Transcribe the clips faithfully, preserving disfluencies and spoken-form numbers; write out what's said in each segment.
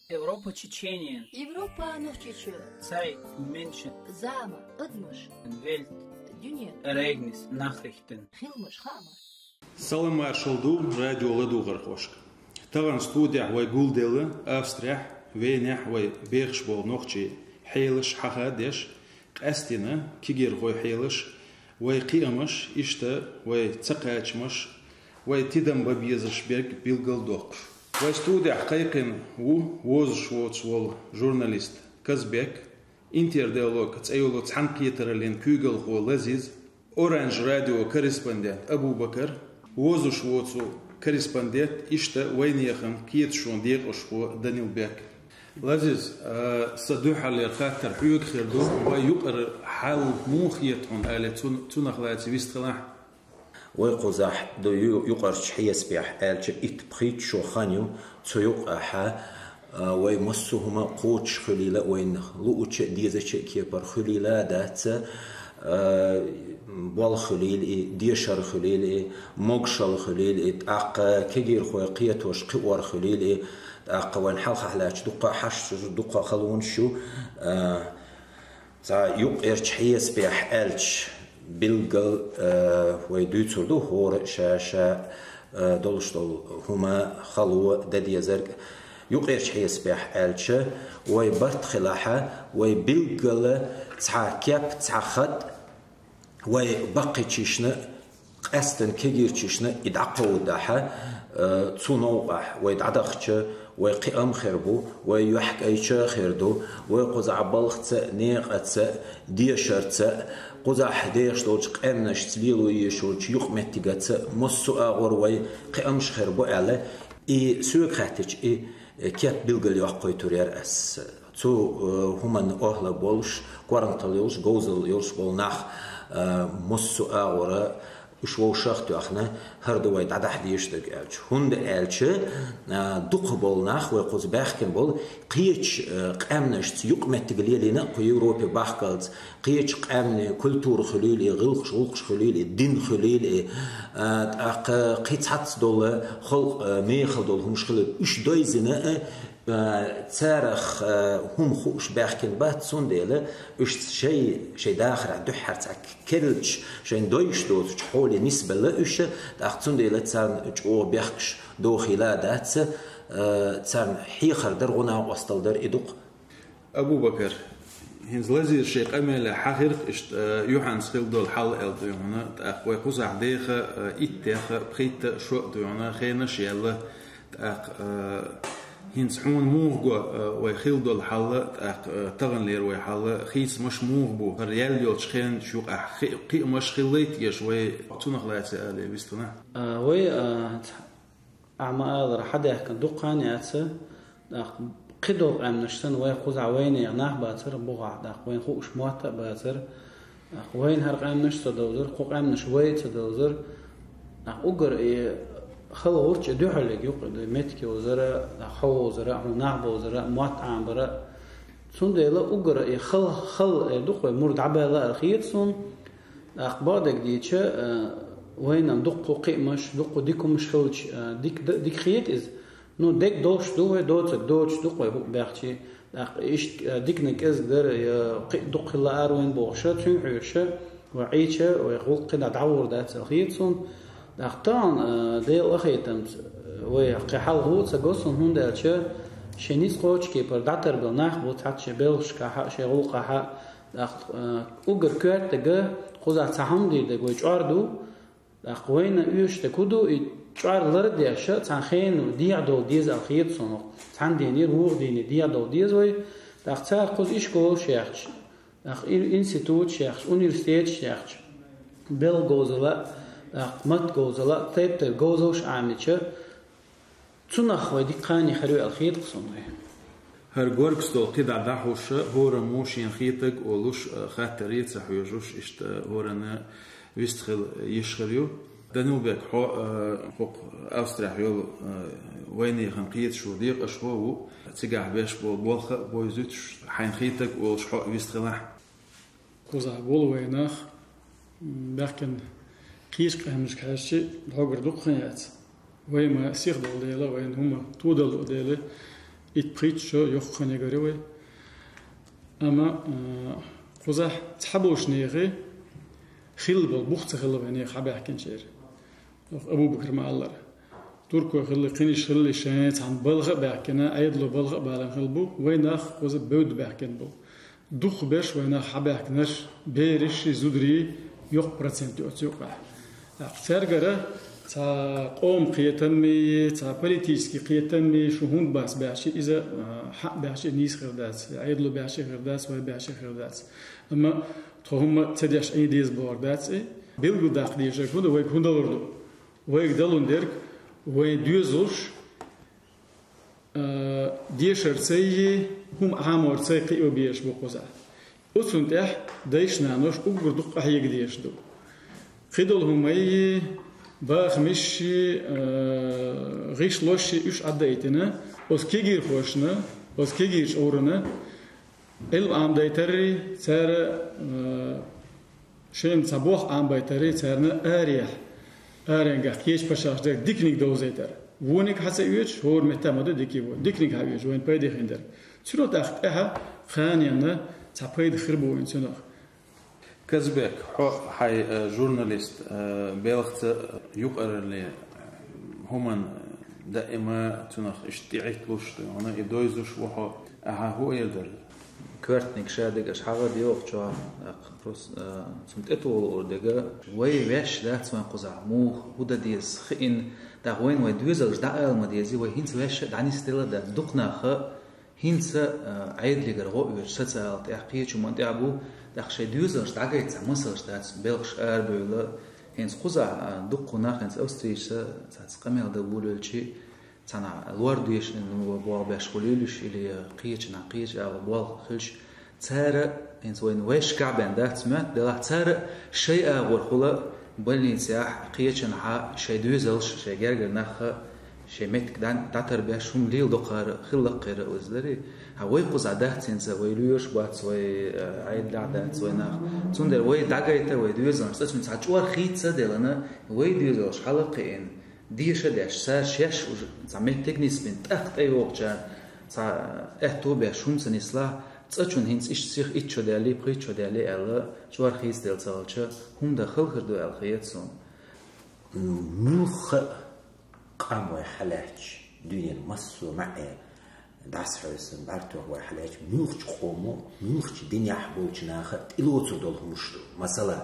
Европа Чечениян. Европа Нохчийчоь. Цай меншен. Зама, адамаш. Велт. Дуьне. Регнис, нахрихтен. Хилмаш, хаамаш. Салам-маршалла ду радио ладугӀархошка. Тахана студехь вай гулделла Австрехь, Венехь вай бехаш болу нохчий хьелаш хьаха а деш, къаьстина кегийрхой хьелаш, вай кхиамаш, иштта вай цакхачамаш, вай тидам бан безаш берг билгалдоккхуш. Вай студехь кхайкхина ву вовзаш воцуш волу журналист Казбек, «Интердиалог» цӀе йолу цхьаьнакхетараллин куьйгалхо Лазиз, «Оранж» радион корреспондент Абубакар, вовзаш воцу корреспондент, иштта вайнехан кхеташонан декъашхо Данилбек. Лазиз, а, сан дуьххьарлера хаттар хьоьга хир ду, вай юкъара хьал муха хета хьуна аьлла, цун-, цунах лаьцна вистхилахь. Вай кхузахь ду ю-, юкъарчу хьесапехь аьлча, итт-пхийтта шо хан ю, цу юкъахь, а, вай массо а хӀума кхочуш хуьлийла а, вайна луучу а, дезачу а кепара хуьлийла а дац, а, болх хуьлийла и, дешар хуьлийла и, могушалла хуьлийла и, тӀаккха кегийрхой кхетош кхиор хуьлийла и, тӀаккха вайна хьалхахь лаьтташ дуккха а хьашташ ю, дуккха а халонаш ю, а, Цхьа юккъерчу хьесапехь аьлча, билггал, э, вай дуьйцур ду хӀора ша-ша, э, долуш долу хӀума, хало, дан дезарг. Юккъерчу хьесапехь аьлча, вай барт хилахь, вай билггала цхьа кеп, цхьа хатӀ, вай баккхийчишна, къаьсттина кегийрчишна и дӀакховдахь, э, цу новкъахь вай дӀадахча, вай кхиам хир бу, вай юьхькӀайча а хир ду, вай кхузахь балхаца а, некъаца а, дешарца а, кхузахь дехаш долчу къаьмнашца лело езаш йолчу юкъаметтигаца а, массо а агӀор вай кхиамаш хир бу аьлла, и соьга хаьттича, и кеп билггал йоккхуьйтур яра ас. Цу, э, хӀуманна охӀла болуш, корнтал йолуш, говзалла йолуш болу нах, э, массо а агӀора уьш вовшах а тоьхна, хӀара ду вай дӀадахьа дезаш дерг аьлча. ХӀунда аьлча, э, дукха болу нах, вай кхуза баьхкина болу, кхечу, э, къаьмнашца юкъаметтиг лелийна а кху Европе бахкалц, кхечу къаьмнийн культура хуьлийла и, гӀуллакхаш, гӀуллакхаш хуьлийла и, дин хуьлийла и, э, тӀаккха кхин цхьацца долу халкъ, э, мехала долу хӀумаш хуьлийла, уьш дойзина а, Э, царах, э, хӀума хууш баьхкина бац, цундела уьш шай, шайн дахарехь дуьххьара цхьа керлачу, шайна дойуш доцучу хьоле нисбелла уьш, тӀаккха цундела царна чӀогӀа бехкаш дохийла а дац, э, царна хьехар дара, гӀо-накъосталла дара и дукха. Абу-Бакар, хӀинца Лазиза шайн къамелехь хьахийра-кх иштта, э, юьхьанца хилла долу хьал аьлла дуй хьуна, тӀаккха вай кхузахь деха, э, итт деха, пхийтта а шо а дуй хьуна, хенаш а яьлла, тӀаккха, э, хӀинца хьуна муха го, э, вай хилла долу хьал, тӀаккха, э, таханлера вай хьал, хийцамаш муха бу, хӀара яьлла йолчу хенаш юкъахь хи-, кхиамаш хиллайта еш вай, цунах лаьцна а де вистхилахь. А, вай, а, ц-, ахьа ма-аллара, хьадаьхкина дукха хан яц, тӀаккха кхидолу къаьмнаш санна вай кхузахь вайнехан нах бацара бухахь, тӀаккха вайна хууш мотт а бацара. Ахь вайна хӀара къаьмнаш ца довзара, кху къаьмнаш вай ца довзара. Ахь уггар и хала гӀуртча дуьхьаллиг юкъа ду, меттиг йовзара, ахь хьо вовзара, хьуна нах бовзара, мотт Ӏамбара. Цундела уггар и хала, хала эр ду-кх вай, мур дӀабаьлла ара хета суна. Ахь бакъдерг дийча, а, вайна дуккха кхиамаш, дуккха дика хӀумаш хилча, а, дика д-, дика хета иза. Ну, дерг долуш ду вай, доцург доцуш ду-кх вай хӀуъа баьхчи. ТӀаккха иштта, а, диканиг кӀезиг дара, я кхин а дукха хила ара вайна бохуша, цуьнан хьоьжуша, вай Ӏийча, вай гӀуллакх кхидӀа дӀагӀур дац аьлла хета суна. ТӀаккха тахана, а, Делан къинхетамца, а, вай кхин хьалха а ца го суна, хӀунда аьлча шайн ницкъ кхочу кепара дӀатарбелла нах бу цхьацца шайн белхашкахьа, шайн гӀуллакхахьа. ТӀаккха, а, уггар коьртага кхузахь цхьа хӀума дийр дерг вай чӀор ду, тӀаккха вайна оьшуш дерг хӀун ду, и чӀор лардеш, цхьана хенахь дехьадовла деза аьлла хета суна. Цхьана дийнера, вукху дийнера дехьадовла деза вай. ТӀаккха цара кхуза ишколаш яьхча, тӀаккха и-, институташ яьхча, университеташ яьхча, белхан говзалла а, тӀаккха маттан говзалла а, тайп-тайпа говзаллаш Ӏамийча, цунах вай дика кхане хир ю аьлла хета-кх суна вай. ХӀара горга стол кхидӀа дӀахьуш, хӀораммо шена хетарг а олуш, хаттаре а ца хьоьжуш, иштта хӀоранна вистхила йиш хир ю. Данилбек, хьо, а, хӀокху Австрехь йолу, а, вайнехан кхеташонан декъашхо а ву, цигахь беш болу болх а бовзуьйтуш, хьайна хетарг а олуш хьо а вистхилахь. Кхузахь болу вай нах, м, баьхкина кхечу къаьмнашка хьаьжча, дӀогара дукха хан яц. Вай ма сиха долу дела, вайна хӀума тодалла долу дела, Итт-пхийтта шо йоккха хан ягар вай. Амма, а, кхузахь цхьаболчу нехан хилла болу бух ца хилла вай нехан хьабаьхкинчеран. Оха Абу-Бакар ма-аллара. Туркой хилла, кхиниш хилла, шайн цхьана балха а баьхкина, Ӏедало балха а балийна хилла бу, вай нах кхуза бевдда баьхкина бу. Дукхахберш вай нах хьабаьхкинарш бераш а, зударий а йоккха процент ю оцу юкъахь. ТӀаккха цаьргара цхьа къоман кхетаммий, цхьа политический кхетаммий, шу хӀунда бац баьхча, иза, а, хьан баьхча нийса хир дац, Ӏедало баьхча хир дац, вай баьхча хир дац. Амма тхо хӀумма ца деш Ӏийна деза бохург дац и. Билгалдаккха дезарг хӀун ду, вайга хӀун далур ду? Вайга далун дерг вайн доьзалш, а, дешарций, хӀума Ӏаморций кхио безаш бу кхузахь. Оцунна тӀехь дайша-наноша уггар дукха къахьега дезаш ду. Кхидолу хӀуманний, бахамашший, а, гӀишлошший уьш Ӏаддаийтина, оцу кегийрхошна, оцу кегийчу Ӏуьйранна Ӏилма Ӏамадайтаррий, цара, а, шайна цхьа болх Ӏамабайтаррий, царна арехь, аренгахь кхечу пачхьалкхаш дерг диканиг довзийтар. Вониг хьан ца оьцуш, хӀора метта ма ду дика а, диканиг хьан оьцуш, вайна пайде хин дерг. Цунах тӀаккха тӀаьхьа кханенна цхьа пайда хир бу вайна цунах. Казбек, хьо хьайн, э, журналист, э, белхаца юкъаралле, э, хӀуманна даима цунах иштта тӀехӀитталуш ду, хьуна и довзуш ву хьо, ахьа хӀун эр дара? Коьртаниг ша дегаш хьагӀа дегӀу чохь, тӀаккха просто, э, цунна тӀетоха луур дерг, вай ваьш дац вайн кхузахь, муха, хӀун дан деза хиъна, тӀаккха вайна вай доьзалш дӀаала ма дезий, вай хӀинца ваьш а дӀанисделла дац, дукха нах а, ХӀинца, а, Ӏедалегара гӀо оьцуш социалан тӀехь кхечу хӀуманна тӀехь бу, тӀаккха шайн доьзалш дӀагайта цхьа масалш дац, белхаш арабевлла. ХӀинца кхузахь, а, дуккха нах хӀинца Австрийчуьра цхьацца къамел дан волавелча, цхьанхьа лор дешна болх беш хуьлийла уьш, или кхечанхьа кхечу агӀор болх хилча, цара, хӀинца вайна вайшкахь бен дац моьтту, делахь цара шайн агӀор хуьлу больницехь, кхечанхьа шайн доьзалш, шайн гергара нах а, шайн меттиг дӀа-, дӀатарбеш хӀума леладо кхара, хилла кхера иза дарий. Хьан вай кхузахь дац хӀинца, вай лоьраш бац, вай, э, Ӏедалехь дац вай нах. Цундела вай дӀагайта вай доьзалш, цӀа цуьнан цхьа чӀор хийца а делла, вай доьзалш хьала а кхиъна, деша а деш, цара шаьш уже цхьа меттиг нисбина, тӀаккха тӀейогӀучарна цхьа аьтто беш хӀума ца нислахь, цӀа чунна хӀинца иштта сиха итт шо даьллий, пхийтта шо даьллий аьлла, чӀор хийцаделла ца хилча, хӀума дан хала хир ду аьлла хета суна. Муьлхха а къам вай хьалаьцча, дуьненан массо а маьӀӀе дӀасахьевсина бӀаьргех вай хьалаьцча, муьлххачу къомо, муьлххачу динехь болчу наха тӀелоцур долу хӀумаш ду. Масала,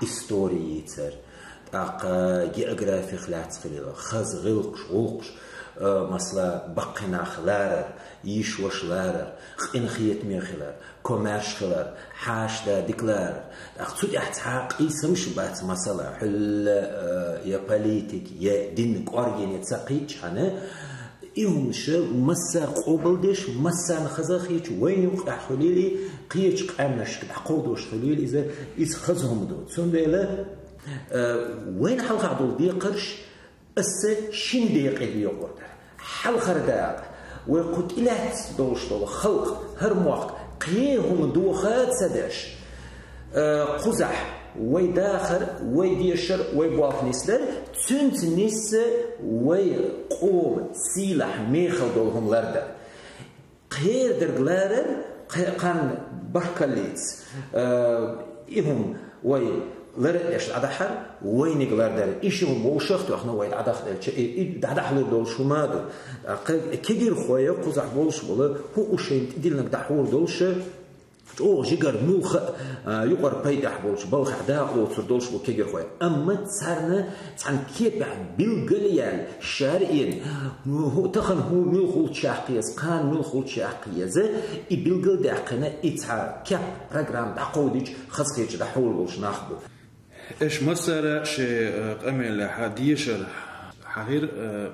истори йийцар, тӀаккха географих лаьцна хилла, хаза гӀиллакхаш, гӀуллакхаш, а, масала, баккхий нах ларар, йиша-ваша ларар, къинхетаме хилар, комаьрша хилар, хьаша-да дика ларар. ТӀаккха цу тӀехь цхьа а къийсамаш бац, масала, хьуьлла, а, я политик, я дин кӀоргене ца кхийтчхьана, и хӀуманаш массара къобалдеш, массарна хаза хеташ, вайна юккъехь хуьлийла, кхечу къаьмнашка дӀакховдош хуьлийла иза, иза хаза хӀума ду. Цундела, а, вайна хьалха долу декхарш аса шина декъе доькъур дара. Хьалхара дакъа, вай кху тӀелаьцна долуш долу халкъ, хӀара мохк кхин хӀума доха а ца деш, а, кхузахь вай дахар, вай дешар, вай болх нислар, цуьнца нисса вай къоман сийлахь мехала долу хӀума лардар. Кхерадерг ларар, кхе-, кхарна баркаллица, а, и хӀума вай лар а деш дӀадахьар, вайниг лардар. И ши хӀума вовшах а тоьхна вай дӀадахделча, и, и дӀадахьалур долуш хӀума а ду. А, кхе-, кегирхой кхузахь болуш болу, хӀун уьш шайна тӀедиллинарг дӀахьур долуша, чӀогӀа жигара муьлхха а, а, юкъара пайдехь болчу балхахь дакъалоцур долуш бу кегирхой. Амма царна цхьана кепехь билгал а яьлла, шариӀатан, хӀу-, тахана хӀу-, муьлха хуьлучу чаккхе еза, кхана муьлха хуьлучу чаккхе еза, и билгал а даьккхина, и цхьа кеп, программа дӀакховдийча, хазахеташ дӀахьур болуш нах бу. Аша массара шайн, э, къамелехь дешар хьахир, э,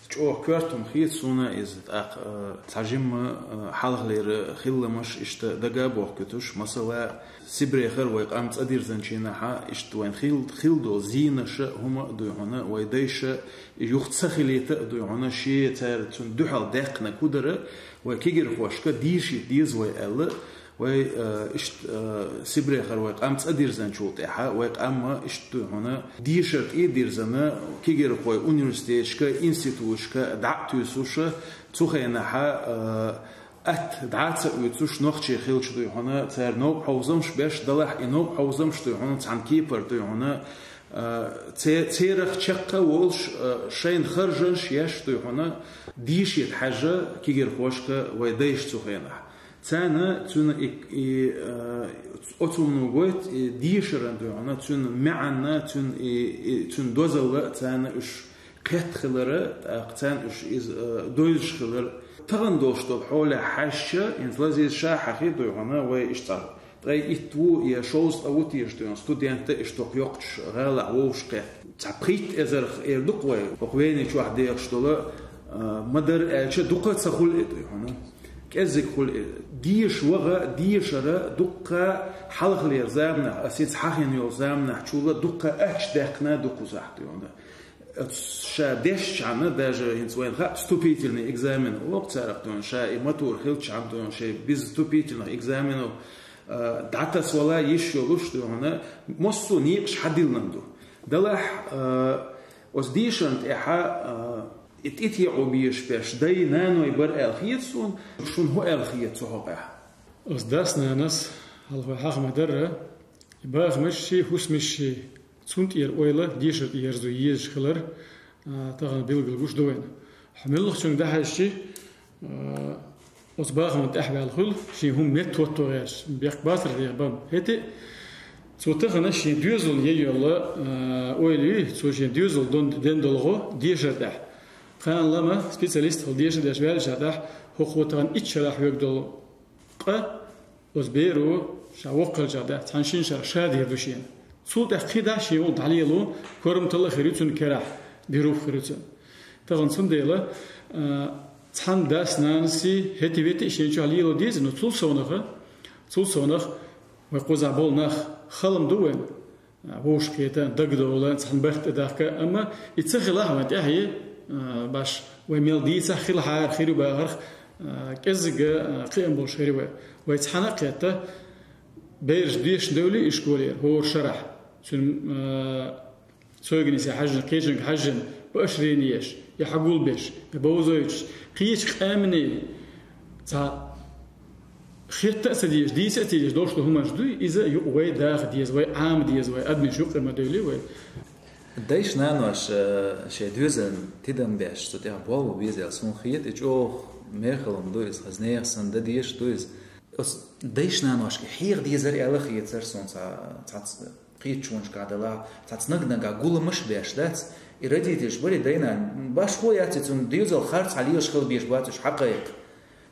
чӀогӀа коьрта хӀума хета суна иза, тӀаккха, э, цхьа жимма, э, хьалхалера хиламаш иштта дага а бохкуьйтуш, масала, Сибрехара вай къам цӀа дирзинчу хенахь, иштта вайн хил-, хилла долу зийнаша хӀума а дуй хьуна, вай дайша юха ца хилийта а дуй хьуна, шен цара цунна дуьхьал даьккхинарг хӀун дара, вай кегирхошка дийшийта деза вай аьлла, Вай, э, иштта, э, Сибрехара вай къам цӀа дирзанчул тӀехьа, вай къам иштта дуй хьона, дешар тӀе дирзана, кегирхой университеташка, институташка дӀа а туьйсуша, цу хенахьа, э, атта дӀа а ца уьйцуш, нохчий хилча дуй хьона, цара новкъа хьовзамаш беш, далахь и новкъа хьовзамаш дуй хьона, цхьан кепара дуй хьона, э, це-, церах чаккха а волуш, э, шайна харжанаш еш дуй хьона, дешийта хьаьжа кегирхошка вай дайша цу хенахь. Царна цуьнан и, и, э, оцунна гойту и дешаран дуй хьона, цуьнан маьӀанна, цуьнан и, и, цуьнан дозалла царна уьш кхетта хилара, тӀаккха царна уьш иза, э, довзаш хилара. Тахана долуш долу хьолехь хьаьжча, хӀинца Лазиза ша хьахийра дуй хьона, вай иштта цӀа ткъе итт ву я шовзткъа ву теша дуй хьона студенташ иштта хӀокху йоккхачу гӀалахь вовшахкхетта. Цхьа пхийтта эзарх эр ду-кх вай, хӀокху Вени чохь дехаш долу, а, ма-дарра аьлча, дукха а ца хуьлу и дуй хьуна. КӀеззиг хуьлу и. Деша ваха, дешара дуккха хьалхалера заманахь, аса хӀинца хьахийна йолу заманахь чула дуккха аьтташ даьккхина ду кхузахь дуй хьуна. Ша дешчхьана, даже хӀинца вайна хаьа, вступительный экзамен олу-кх царах дуй хьуна, ша и матура хилчхьана дуй хьуна, шайн беза вступительных экзаменов, а, дӀатасавала йиш йолуш дуй хьуна, массо а некъаш хьадиллина ду. Далахь, а, оцу дешарна тӀехьа, а, и тӀетеӀо безаш берш дай, наной бара аьлла хета суна, шуна хӀун аьлла хета цу хьокъехь? Оцу дас-нанас, хьалха вай хьаха ма-дарра, и бахамаш ший, хӀусамаш ший, цунна тӀера ойла дешар тӀе ерзо езаш хилар, а, тахана билгал гуш ду вайна. Хьо муьлххачуьнга дӀахьаьжчи, а, оцу бахаман тӀаьхьаваьлла хуьлу, шен хӀума метта хӀотто гӀерташ, бехк бацара деха бан. ХӀетте а, цо тахана шен доьзал ян йолла, а, ойла юй, цо шен доьзал дон-, ден долу гӀо дешар тӀехь. Кхана лама специалист хила дешар деш ваьллача тӀехь, хӀокхо тахана итт шарахь хьоьга долу къа оцу беро ша воккхалча тӀехь цхьана шина шарахь ша дийр ду шена. Цул тӀаьхьа кхидӀа шен гӀуллакх дӀалело, корматалла хир ю цуьнан керахь, берух хир ю цуьнан. Тахана цундела, а, цхьана дас-нанас хӀетте-ветте а шен чохь лело деза, но цул совнаха, цул совнаха вай кхузахь болу нах хала ма ду вайна. Вовшахкхета, дагадовла, цхьана барт тӀедахка, амма и ца хилахь вайн тӀаьхье, а, баш вай мел дийцахь хилахьара хир ю бахарх, а, кӀеззига, а, кхиам болуш хир ю вай. Вай цхьана а кхетта, бераш дешна девлли и школера, хӀора шарахь. Цуьнан, а, цойганисе хьаьжжина, кхечуьнга хьаьжжина, поощрени еш, я хьагулбеш, я бовзойтуш, кхечу къаьмнийн цхьа хетта а ца дезаш, дийца а ца дезаш долуш ду хӀуманаш дуй, иза юкъа вай даха деза, вай Ӏама деза, вай адамаш юкъа ма девлли вай. Дайша-наноша, э, шайн доьзална тидам беш, цу тӀехь болх бан беза аьлла суна хета, и чӀогӀа мехала хӀума ду иза, хаза нехан санна дан дезаш ду иза. Оцу дайша-наношка хьеха дезара аьлла хетара суна цхьа, цхьацца кхеташонашкахь делахь, цхьацца наг-нагахь гуламаш беш дац. И родительш барий, дай-нана, башхо яц и цуьнан доьзал, харц хьалелаш хила безаш бац уьш хьакхайкха.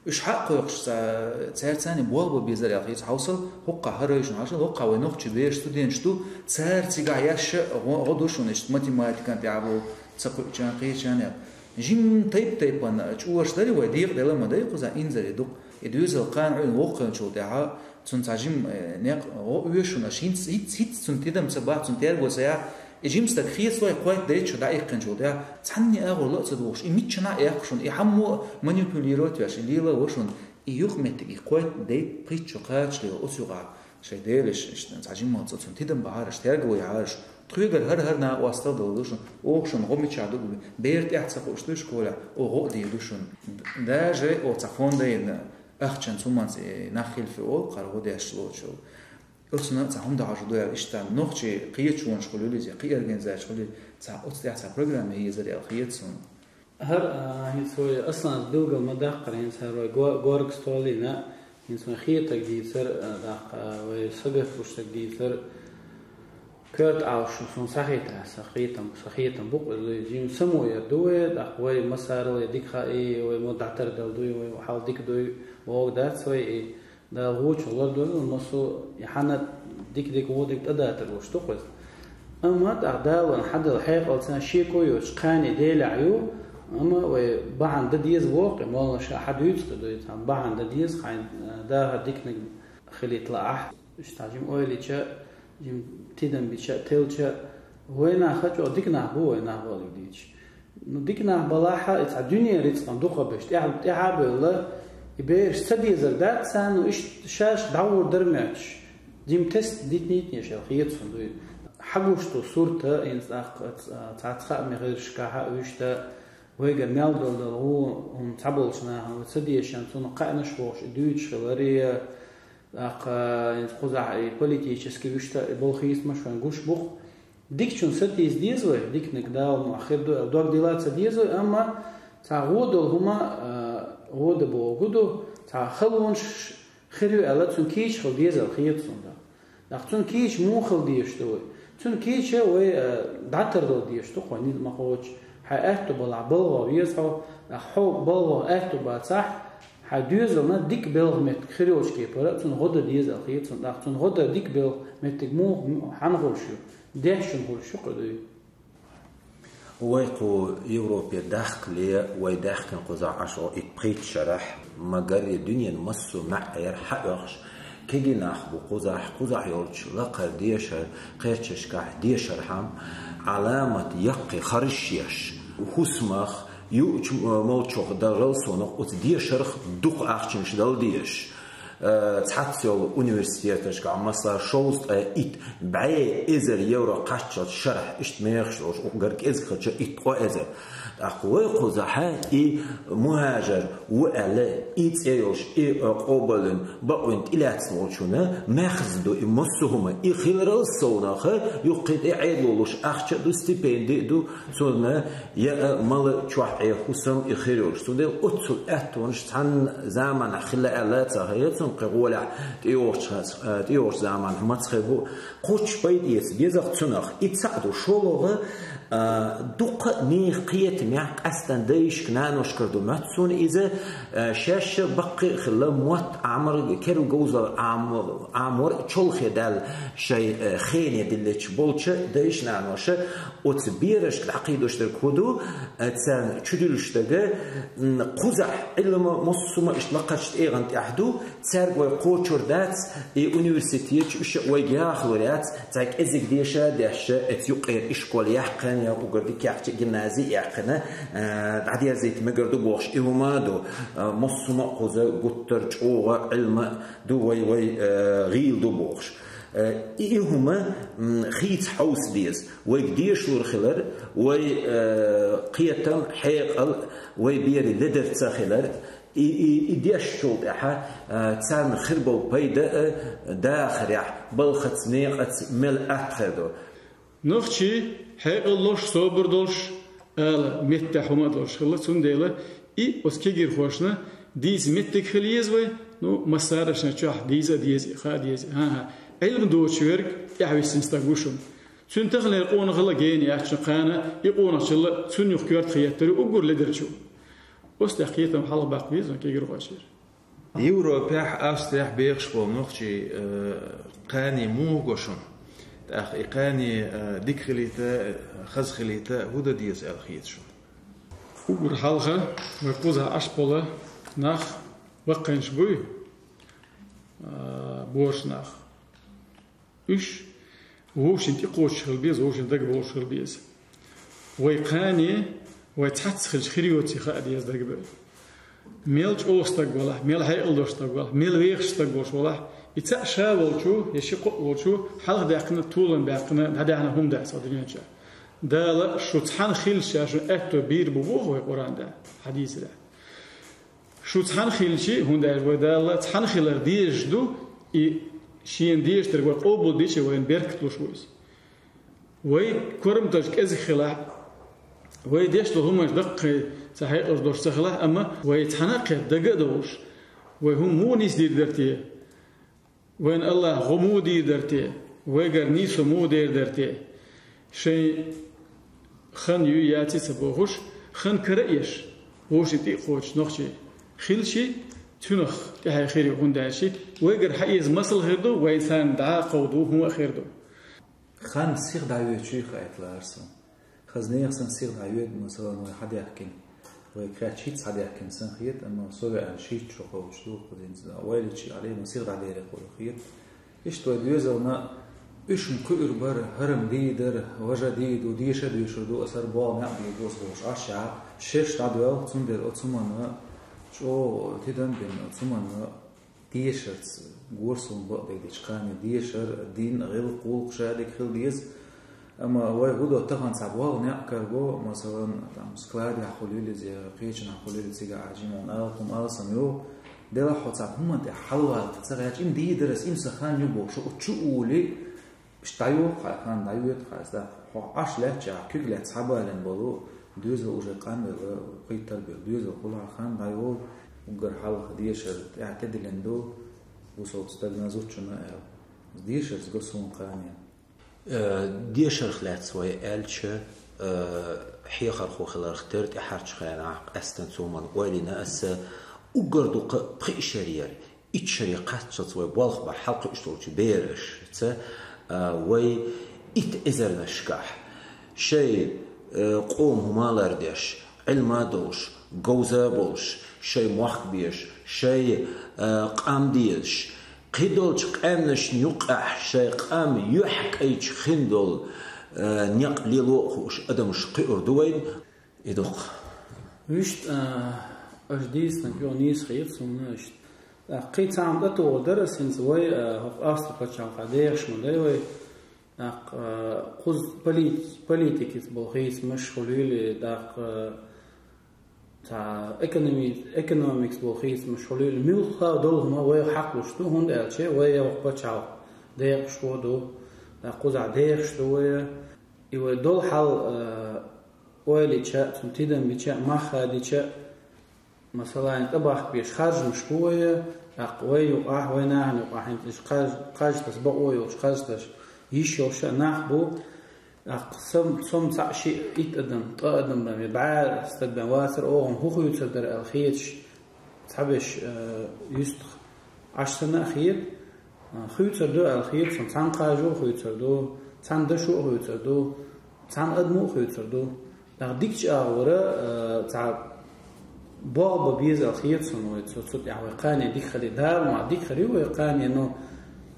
Уьш хьакхойкхуш ца-, цаьрца цхьаьна болх бан безара аьлла хета, хьовсал, хӀокхахь хӀара йолчун хьажал, хӀокхахь вай нохчий бераш, студенташ ду, цара цигахь еш а гӀо, гӀо ду шуна, иштта математикан тӀехь болу, ца кхуьучарна, кхечарна аьлла. Жимма тайп-тайпана чӀораш дарий вай, декъаделла ма дай кхузахь, инзаре ду-кх. И доьзал кхана Ӏуьйна воккха хилчул тӀаьхьа, цунна цхьа жима, э, некъ гӀо оьшу шуна, аша хӀинца, хӀинца, хӀинца цунна тидам ца бахь, цунна терго ца яхь, и жима стаг хетта вай кхойтта дейтта шу дӀаихкинчул тӀаьхьа, цхьанне агӀор ла а ца дохуш, и миччанхьа а эккха шуна, и хьаммо а манипулировать веш, и лела а во шуна, и юкъаметтиг, и кхойтта дейтта пхийтта шу кхачале оцу юкъахь шайн делаш, иштта цхьа жимма цӀа цунна тидам бахьара аша, терго яхьара аша, тхоьгара хӀара-хӀара накъостал дала ду шуна, оха шуна гӀо мичахь ду, бер тӀехь ца хууш дуй школехь, оха гӀо а дийр ду шуна. Даже оха цхьа фонд а йина, ахчанца, хӀуманца, э, нах хилфи олу, кхара гӀо деш лоцуш. Оцунна цхьа хӀума дахьаш ду аьлла, иштта нохчий кхеташонаш хуьлийла иза, кхин организацеш хуьлийла, цхьа оцу тӀехь цхьа программа езара аьлла хета суна. ХӀара, а, хӀинца вай Асланас билгал ма даккхара, хӀинца хӀара вай го-, горга стол йина, хӀинца вайн хетарг дийцар, а, даккха, а, вай сагатдеш дерг дийцар, коьрта Ӏалаш суна схьахетар, сан хетам, сан хетам бу-кх иза, жима самояр ду вай, даккха вай массарал а дика хаий, вай мо дӀатардала дуй, вай хьал дика дуй, вогӀу дац вай, и Дала вочунах лардойла, массо а и хьанна дика-дика, вон дика тӀадатар луш ду-кх иза. Амма тӀаккха Дала вайна хьаделла хьекъал цхьа шеко йоцуш кхане Делехь ю, амма вай бахьана дан деза воккхе, моллаша хьадуьйцу-кх дуй, цхьа бахьана дан деза, хьайн, э, дахар диканиг хилийта лаахь. Иштта жима ойла йича, жима тидам бича, телча, вай нах а чӀогӀа дика нах бу, вай нах бохург дийцича. Ну, дика нах балахь а, и цхьа дуьненан рицкъан дукхахберш, тӀаьхьа, тӀаьхьа а бевлла, И бераш ца дезар дац царна, иштта шаьш дӀагӀур дар моьтташ. Дима тест дитнитнеш аьл хеташ дуй. Хьагуш ду сурта, инс ах цхьацца хаамехиршка хьа уьшта, вайгар мел долдал гӀу, хӀун цхьаболча наха ва ца дешан, цунна кхаьнаш бохуш, и дуьйцуш хиларе, ах, инс кхузахь и политически уьшта, и болхийсмаш вайн гуш бух. Дикачун сатийса деза вай, диканиг Дала мохь хир ду аьл дог дила ца деза вай, амма цхьа гӀо долу хӀума, а, гӀо да боху ду, цхьа халонаш хир ю аьлла, цун кийча хила деза аьл хета сунда. Нах цун кийча муха хила дезаш ду вай? Цун кийча вай, а, дӀатар дала дезаш ду, кхо нил ма кхочу, хьан аьтту балахь балгӀо веза хьо, нах хьо балгӀо аьтту бацахь, хьан доьзална дика белгӀа меттиг хир йолчу кепара, цун гӀо да деза аьл хета сунда. Нах цун гӀо да дика белгӀа меттиг муха хьан хуш ю? Дешчун хуш ю кху дуй. Вай кху Европе дахкале, вай даьхкина кхузахь Ӏаш о итт-пхийтта шарахь, магар и дуьненан массо а маьӀӀера хьаоьхуш, кегий нах бу кхузахь, кхузахь йолчу лакхара дешар, кхечашкахь дешархьама, Ӏаламат яккхий харш еш, хӀусамах, юучу молчух дарал сонах оцу дешарх дукха ахчанаш дала дезаш. Э, цхьацца йолу университеташкахь, масала, шовзткъе итт бӀе эзар евро кхаччалц шарахь, иштта мехаш долуш, укхгар кӀезиг хилча итт-ткъо эзар. ТӀаккха вай кхузахь и мухӀажар ву аьлла, и цӀе йолуш, и, э, къобалвина, бакъвина тӀелаьцна волчунна маьхза ду и массо а хӀума. И хиларал совнаха, юххе тӀе Ӏедало луш ахча а ду, стипенди а ду, цунна яа, мала, чохь Ӏе хӀусам и хир йолуш. Цундела оццул аьттонаш цхьана заманахь хилла аьлла ца хьаья, цунна кхин гӀолехь тӀейогӀучу, э, тӀейогӀучу заманахь маца хир бу. Кхоччуш пайда эца безах цунах. И цхьаъ ду, шолгӀа, а, дукха а нехан кхетамехь къаьстина дайшка, наношкара ду моьтту суна иза, а, шаьш а баккхий а хилла, мотт Ӏамор, керла говзалла Ӏам-, Ӏамор чолхе даьлла шайн, а, хене диллича болча дайша, наноша оцу берашка дӀакхийдош дерг хӀун ду, а, царна чудуьллуш дага, м, кхузахь Ӏилма массо а ма иштта лакхарчу тӀегӀан тӀехь ду, цаьрга вай кхочур дац, и университетчу уьш а вайга яхалур яц, цхьа кӀезиг деша а дешша, эца юккъера ишкол яьккхина, я угар дика яьккхича гимнази яьккхина, а, дӀадерзийта мегар ду бохуш, и хӀума а ду, а, массо а ма кхуза гуттар а чӀогӀа Ӏилма ду вай, вай, а, гӀийла ду бохуш. А, и, и хӀума, м, хийца хьовса деза. Вайга дешалур хилар, вай, а, кхетам, хьекъал, вай берийн ледар ца хилар, И, и, и дешначул тӀаьхьа, а, царна хир болу пайда а дахарехь, балхаца, некъаца мел атта хир ду. Нохчий хьекъал лош, собар долуш, ала меттехь хӀума а долуш хилла, цундела и оцу кегирхошна дийца меттиг хила еза вай, ну, массарашна чохь дийца а деза, хаа деза. ХӀан-хӀа, Ӏилма доцуш верг тӀаьхьависсина стаг ву шуна. Цуьнан таханлера къонахалла гена яц шун кхана, и къонахчалла цунна юха коьрта хеттар ю уггар ледарчо. Оцу тӀехь кхетам хьалха баккха беза вайн кегирхошера. Европехь, Австрехь бехаш болу нохчий, э, кхане муха го шуна? ТӀаккха и кхане, э, дика хилийта, хаза хилийта, хӀун дан деза аьлла хета шуна? Уггар хьалха вай кхузахь Ӏаш болу нах баккхийнаш буй, а, боьрша нах. Уьш вовшийн тӀекхочуш хила беза, вовшийн дагабовлуш хила беза. Вай кхане, вай цхьацца хилча хир йоций хаа деза дагабевлла. Мел чӀогӀа стаг валахь, мел хьекъал долуш стаг валахь, мел вехаш стаг волуш валахь, и цхьаъ ша волчу я ши-кхоъ волчу хьалха даьккхина, толам баьккхина, дӀадаьхьна хӀума дац хьо дуьнен чохь. Дала шу цхьаьна хилча шуна аьтто бийр бу боху вай Къуръан тӀехь, хьадисехь. Шу цхьаьна хилчи, хӀунда аьлча вай Дала цхьаьна хилар дезаш ду, и Шена дезаш дерг вай къобалдичи, вайна беркат луш ву иза. Вай корматаш кӀезиг хилахь, вай деш долу хӀуманаш даккхий ца хьекъалш долуш ца хилахь, амма вай цхьаьна а кхетта дага а довлуш, вай хӀума муха нисдийр дара те? Вайна Аллаха гӀо муха дийр дара те? Вайгара нийсо муха дер дара те? Шайн хан ю яций ца бохуш, хан кара а еш, вовшийн тӀе а кхочуш нохчий хилчи, цуьнах тӀаьхье хир ю, хӀунда аьлча вайгара хьаэца масал хир ду, вай царна дӀа а кховду, хӀума а хир ду. Хан сиха дӀайоьдучуй хаийта лаьара сан. Хаза нехан сан сиха дӀайоьду, масала, вай хьадаьхкина. Вай кхаьчча хӀинца хьадаьхкина сан хета, амма со веана шийтта шо кхочуш ду, кхузинца вайлачи Ӏале, ма сиха дӀадерриг хуьлу хета. Иштта вай доьзална уьш-м кхуьур бара, хӀара-м дийр дара, важа дийр ду, деша а доьшур ду, аса хӀара болу некъ дийр ду, аса бохуш Ӏаш а, шерш дӀадоьлху, цундела оцу хӀуманна ЧӀогӀа тидам бина цу хӀуманна, дешарца, горсунна бакъдерг дечу кхане дешар, дин, гӀиллакх, гӀуллакх шадерг хила деза. Амма вай хӀун до тахана цхьа болх, некъ караго, масалан, там, складехь хуьлийла иза, кхечанхьа хуьлийла, цигахь жимма алапам, алсам йогӀу. Делахь хьо цхьа хӀуманна тӀехь хьалавалийта ца гӀерташ, им дийр дара ас, им сан хан ю бохуш, хьо чу а улий, иштта дӀайогӀу хьан хан, дӀайоьду хьан иза, да? Хьо Ӏаш лаьттачохь, куьг лаьцна схьабалийна болу доьзал уже къанвелла, пхийттара бен доьзал хуьлу хьан, хан дӀайогӀу, уггар хьалха дешар тӀаьхьа тӀедиллина ду, бусалба стагана, зудчунна аьлла. Дешарца го суна кхане. Э, дешарх лаьцна вай аьлча, э, хьехархо хиларх тера тӀаьхьарчу хенахь къаьстина цу хӀуманна ойла йина аса, уггар дукха пхи шарера, итт шаре кхаччалц вай болх бара хьалакхуьуш долчу берашца, а, вай итт эзарнашкахь шайн, а, къоман хӀума лардеш, Ӏилма долуш, говза болуш, шайн мохк безаш, шайн, а, къам дезаш, кхидолчу къаьмнашна юккъехь шайн къам юьхькӀайчу хин долу, а, некъ лело а хууш адамаш кхуьур ду вайна. И дукха. Вуьшта, а, аша дийцинарг йо нийса хета суна иштта. ТӀаккха кхин цхьа хӀума тӀетухур дара ас хӀинца вай, а, хӀокху Австри-пачхьалкхехь дехаш ма дай вай. ТӀаккха, а, кхуза полит-, политикица болу хийцамаш хуьлийла, тӀаккха, а, цхьа экономи-, экономикица болу хийцамаш хуьлийла. Муьлхха долу хӀума вайх хьакхалуш ду, хӀунда аьлча вай я хӀокху пачхьалкх декъашхо ду, тӀаккха кхузахь дехаш ду вай. И вай долу хьал, а, ойла йича, цунна тидам бича, мах хадича, масалан, тӀебахка безаш харжамаш бу вай, тӀаккха вай юкъахь, вай нахана юкъахь хӀинца уьш кхаж-, кхажтас, бакъо йолуш кхажташ, йиш йолуш а нах бу. ТӀаккха сом, сом цхьаъ, шиъ, итт адам, ткъа адам бен, я бӀе стаг бен вацара, оха хӀун хуьйцур дара аьлла хеташ, цхьаберш, э, юьстах Ӏаш санна а хета, э, хуьйцур ду аьлла хета суна, цхьана кхажо а хуьйцур ду, цхьана дашо а хуьйцур ду, цхьана адамо а хуьйцур ду. ТӀаккха дикачу агӀора, э, цхьа болх бан беза аьлла хета суна вай, цу, цу тӀехь вай кхане дика хилий. Дала ма дика хир ю вай кхане, но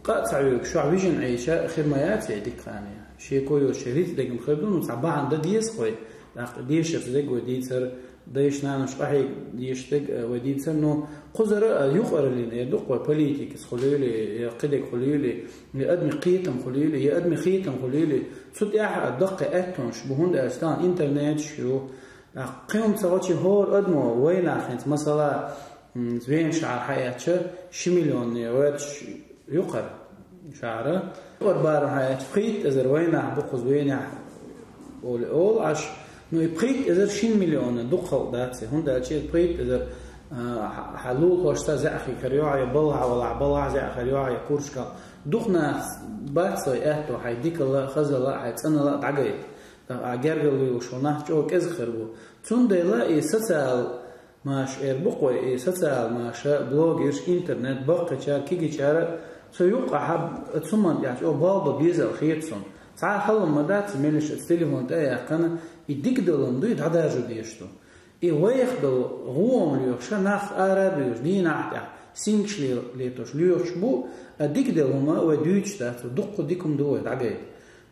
къа а ца хьоьгуш, чохь вижина Ӏийча хир ма яц вай дика кхане. Шеко йоцуш, шен рицкъ дегна хир ду, ну, цхьа бахьана дан деза вай. ТӀаккха дешарца дерг вай дийцар, дайша-нанаш къахьега дезаш дерг, э, вай дийцар, ну, кхузара, э, юкъараллина, я дукха вай политикица хуьлийла, я кхидерг хуьлийла, я адамийн кхетам хуьлийла, я адамийн хетам хуьлийла, цу тӀехь а даккхий аьттонаш бу, хӀунда аьлча тахана интернеташ ю. ТӀаккха кхин хӀума ца гӀочи хӀора адамо вайнах хӀинца, масала, м, Вена шахьар хьаэцча, ши миллионе гӀоьрташ юкъара шахьара. Юкъара барам хьаэцча, пхийтта эзар вайнах бу кхуза Венехь олий олу Ӏаш. Ну, и пхийтта эзар шина миллиона дукха халкъ дац и. ХӀунда аьлча и пхийтта эзар, а, хьан лулахошца зӀе хир йо хьан, я балхахь валахь, балхахь зӀе хир йо хьан, я пуршкахь. Дукха нах бац вай аьтто хьайн дикалла а, хазалла а, хьайн цӀаналла а дӀагайта. ТӀаккха ахь гергарло йолуш волу нах чӀогӀа кӀезиг хир бу. Цундела и социал маша эр бу-кх вай, и социал маша, блогерш, интернет, баккхийчара, кегийчара, цу юккъахь а цу хӀуманна тӀехь чӀогӀа болх бан беза аьлла хета суна. Цхьа а хала ма дац, меллаша оцу телефон тӀе а яьккхина, и дика долу хӀума ду, и дӀадажо дезаш ду. И вайх долу гӀо-м лоьхуш, нах ара а буьйлуш, дийнахь тӀехь сингаш ле-, летош лоьхуш бу, а дика долу хӀума вай дуьйцуш дац, дуккха дика хӀума ду вай дӀагайта.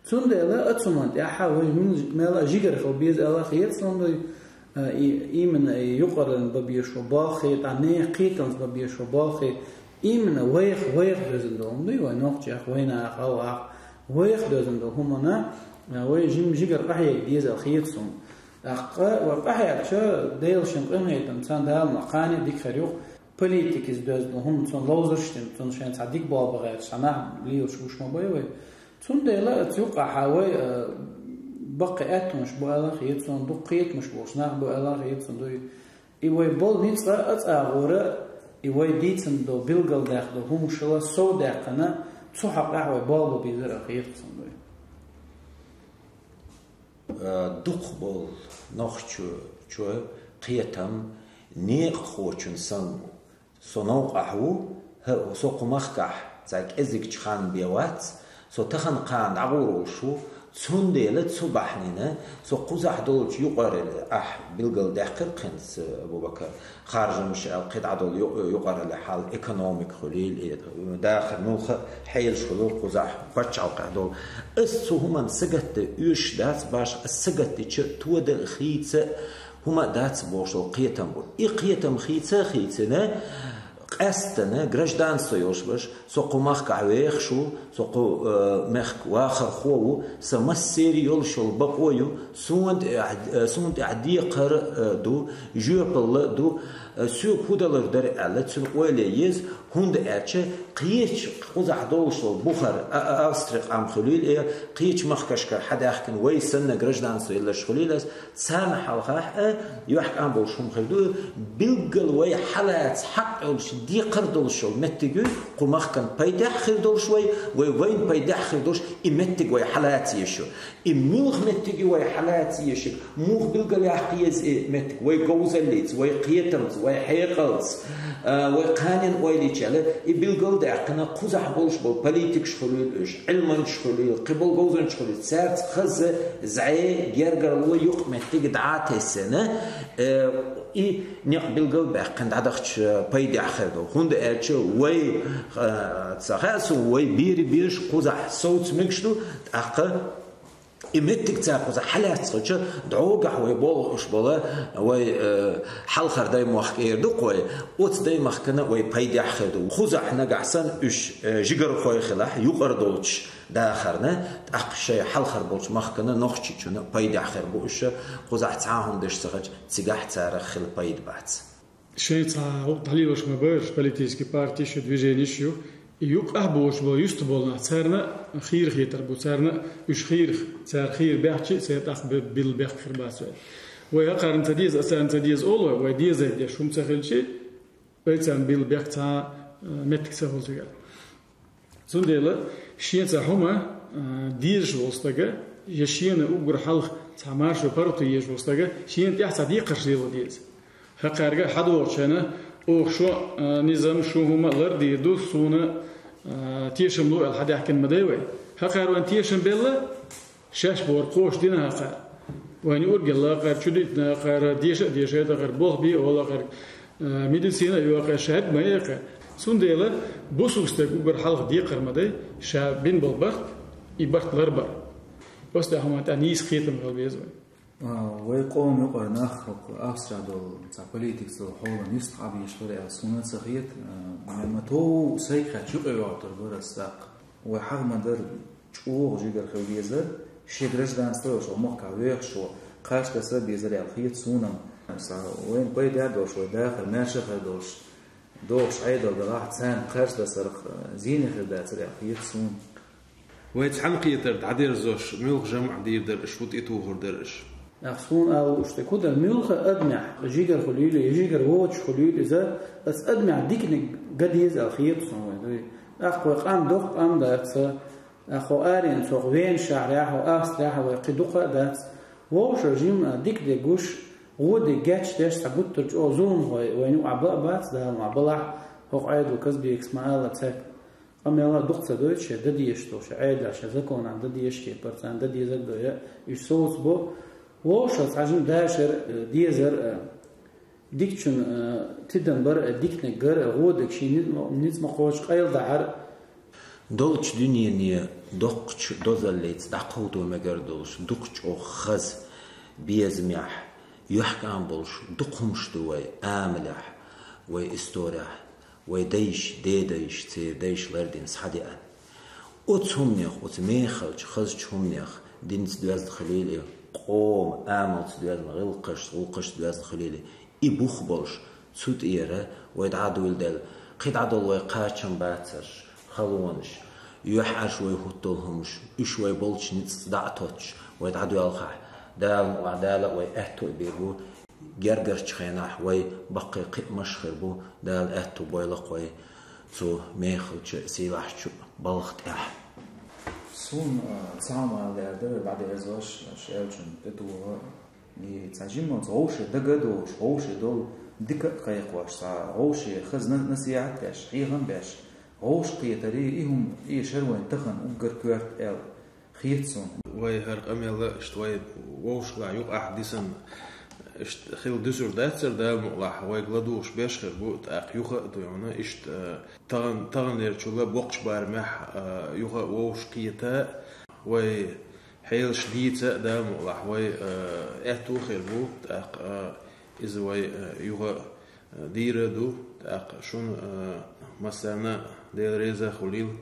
Цундела оцу хӀуманна тӀехь вай муьлш-, мел а жигара хила беза аьлла хета суна, дуй, а, и, именно и юкъараллина бан безаш болу болх, тӀаккха нехан кхетамца бан безаш болу болх, именно вайх, вайх доьзна долу хӀума дуй, вай нохчех, вайнах, гӀалгӀах, вайх доьзна долу хӀуманна, а, вай жим-, жигара къахьега деза аьлла хета суна. ТӀаккха вай къахьегча, Дела шен къинхетамца, Дала ма кхане а дика хир ю-кх, политикица доьзна долу хӀума цунна ловзарш дина, цунна шен цхьа дика болх бан гӀерташ цхьа нах лелаш гуш ма бай вай. Цундела оцу юккъахь вай, а, баккхий аьттонаш бу аьлла хета суна, дукха кхетамаш болуш нах бу аьлла хета суна, дуй. И вай болу ницкъ а, цӀа а гӀора, и вай дийцина долу, билгалдаьккхина долу хӀуманаш а совдаьккхина, цу хьокъехь вай болх бан безара аьлла хета суна, дуй. Э, дукха болу нохчочун кхетам некъахочун санна со новкъахь ву, хӀа, со кху махкахь цхьа кӀезигчу хан бен вац, со тахана кхана дӀагӀур волуш ву, цундела цу бахьанина со кхузахь долчу юкъаралле, ахь билгалдаьккхира-кх хӀинца, Абубакар, харжамаш аьлла, кхидӀа долу ю-, юкъаралле хьал, экономика хуьлийла, э, дахар муьлхха а хьелаш хуьлу кхузахь, пачхьалкхехь долу. Ас цу хӀуманна сагатдан оьшуш дац башха, ас сагатдича тодан а, хийца а ХӀума дац бохуш долу кхетам бу. И кхетам хийца а хийцина, къаьсттина гражданство йолуш баш, со кху махкахь вехаш ву, со кху, э, мехка вахархо ву, сан массеран йолуш йолу бакъо ю, суна тӀехь, э, суна тӀехь декхар, э, ду, жоьпалла ду, э, соьга хӀун далар дара аьлла, цуьнан ойле еза, хӀунда аьлча кхечу кхузахь долуш долу бухара, а, а, Австри къам хуьлийла, э, кхечу махкашкара хьадаьхкина вай санна гражданство елларш хуьлийла ас, царна хьалхахь а, юьхькӀам болуш хӀума хир ду, билггал вай хьалаца хьакъ йолуш, декхар долуш йолу меттиг ю, кху махкан пайдехь хир долуш вай, вай вайна пайдехь хир долуш, и меттиг вай хьалаца езаш ю. И муьлха меттиг ю вай хьалаца езаш, муха билггал яккха еза и меттиг, вай говзаллица, вай кхетамца, вай хьекъалца, а, вай кханенна ойла йича аьлла, и билггал а даьккхина, кхузахь болуш болу политикаш хуьлийла уьш, Ӏилманчаш хуьлийла, кхин болу говзанчаш хуьлийла, цаьрца хаза, зӀе, гергарло юкъаметтиг дӀа а тессина, э, и некъ билггал а баьккхина дӀадахча пайдехь хир ду. ХӀунда аьлча вай, э, ца хаьа суна, вай берийн бераш кхузахь совца мегаш ду, тӀаккха и меттиг цара кхузахь хьалаьцна хилча, дӀогахь вай болуш болу, вай, э, хьалхара даймохк эр ду-кх вай, оцу даймахкана вай пайдехь хир ду. Кхузахь нагахь санна уьш, э, жигархой хилахь, юкъара долчу дахарна, тӀаккха шайн хьалхара болчу махкана, Нохчийчунна пайдехь хир бу уьш, кхузахь цхьа а хӀума деш ца хилча, цигахь царах хила пайда бац. Шайн цхьа гӀуллакх дӀалелош ма бара, политический партиш ю, движениш ю. И юкъахь болуш болу юьстахболу нах, царна хийра хетар бу, царна уьш хийрах, цара хийра баьхчи, церан тӀаккха бе-, билла бехк хир бац вай. Вай хӀокхарна ца деза, оцарна ца деза олу вай, вай дезар деш хӀума ца хилчи, вай царна билла бехк цхьа, а, меттиг ца хуьлу цигара. Цундела шен цхьа хӀума, а, дезаш волу стага, я шена уггар хьалха цхьа маршо паргӀато езаш волу стага, шена тӀехь цхьа декхарш лело деза. ХӀокхаьрга хьадогӀучу хенахь, оха шун, а, низам, шун хӀума лардийр ду, суна, а, тешам ло аьлла хьадаьхкина ма дай вай. ХӀокхара вайн тешам белла, шаьш бохург кхочушдина хӀокхара. Вайн юург елла хӀокхара, чудитина хӀокхара, деша а дешийта хӀокхара, болх бе а волу хӀокхара, а, медицина а йо хӀокхара, шаьрда ма яй хӀокхара. Цундела бусулба стаг уггар хьалха декхар ма дай, ша бина болу барт, и барт ларбар. Оцу тӀехь хӀума тӀехь нийса кхетам хила беза вайн. А, вай къоман юкъара нах, хӀокху Австрехь долу цхьа политикаца долу хьолан юьстах Ӏабеш бара аьлла суна ца хета. А, ма-, ма-, тов сайга хаьттича юкъа йоьгӀуьйтур бара ас тӀаккха. Вай хьагӀ ма-дарра, чӀогӀа жигара хила дезара, шен гражданство йолуш вай махкахь вехаш ву, кхаж таса а безара аьлла хета суна-м. Сан вайна пайда а долуш, вай дахар маьрша а хир долуш, догӀуш Ӏедал далахь, царна кхаж тасарх, а, зене хир дацара аьлла хета суна. Вай цхьаьнакхетар дӀадерзош, муьлха жамӀ дийр дара аш, хӀун тӀетухур дара аш? Ах, суна ала лууш дерг хӀун дара, муьлха адамехь жигара хуьлийла, я жигара воцуш хуьлийла иза, аса адамехь диканиг ган деза аьлла хета суна вай дуй. Ах, вай къам доккха къам дац, ах, хьо аренца хьо Венан шахьарехь, хьо Австрехь, вай кхин дукха а дац. Вовшашна жимма дика дерг гуш, гӀо дерг гечдеш, цхьа гуттар а чӀогӀа зуламхой вайна юкъахь бан а бац, Дала ма балахь, хӀокху Ӏедал Казбекас ма-аллара, цаьрга къамел а дукха ца дойту, шайн дан дезаш долу, шайн Ӏедалехь, шайн законехь дан дезаш кепара, царна дан дезарг а дой, уьш совцабо. Вовшашна цхьа жима дашар а, дезар а, дикачун, а, тидам бар а, диканиг гар а, гӀо дерг шен низ-, ницкъ ма кхочу къайладахьар а. Долчу дуьнене доккхачу дозаллица дӀакховдо мегар долуш, дукха чӀогӀа хаза, безамехь, юьхькӀам болуш дукха хӀумаш ду вай амалехь, вай исторехь. Вай дайша, дедайша, церан дайша лардина схьадеана. Оцу хӀуманех, оцу мехалчу хазачу хӀуманех динца доьзна хуьлийла и, къоман амалца доьзна, гӀиллакхашца, гӀуллакхашца доьзна хуьлийла и, и бух болуш, цу тӀера вай дӀа а дуйладелла, кхин дӀадолу вай кхачам бацарш, халонаш, юьхьӀаьржа вай хӀуттал хӀумаш, уьш вай болчу ницкъаца дӀа а тоттуш, вай дӀадоьлхахь, Дала мукъалахь, Дала а вай аьтту а бийр бу, гергарчу хенахь вай баккхий кхиамаш хир бу, Дала аьтту бойла-кх вай цу мехалчу, сийлахьчу балха тӀехь. Суна, а, цхьа хӀума ала лаьара дара, дӀадерзош, шаьлчун тӀетоха, и цхьа жималца вовше дага а дохуш, вовше долу дика а кхайкхош, цхьа вовше хаза на-, насихьат а деш, хьехам а беш, вовшахкхетаре, и хӀума, и шар вайн тахана уггар коьрта аьлла хета суна. Вай хӀара къамел а иштта вай вовшахкхетар юкъахь дисина иштта хила дуьсур дацара, Дала мукъалахь, вайга ладугӀуш беш хир бу, тӀаккха юха а ду хьуна, иштта, а, тахана, таханлерчул а боккхачу барамехь, а, юха а вовшахкхета вай Хьелаш дийца а, Дала мукъалахь, вай, э, аьттув хир бу, тӀаккха, э, иза вай, э, юха, э, дийр а ду, тӀаккха шуна, э, массарна Дела реза а хуьлийла,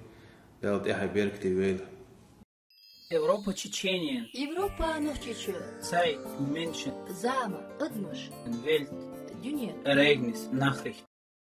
Дала тӀехьа беркате войла. Европа Чеченин. Европа нохчийчу. Цай меншин. Зама адамаш. Вельт. Дуьне. Эрейгнис нахрих.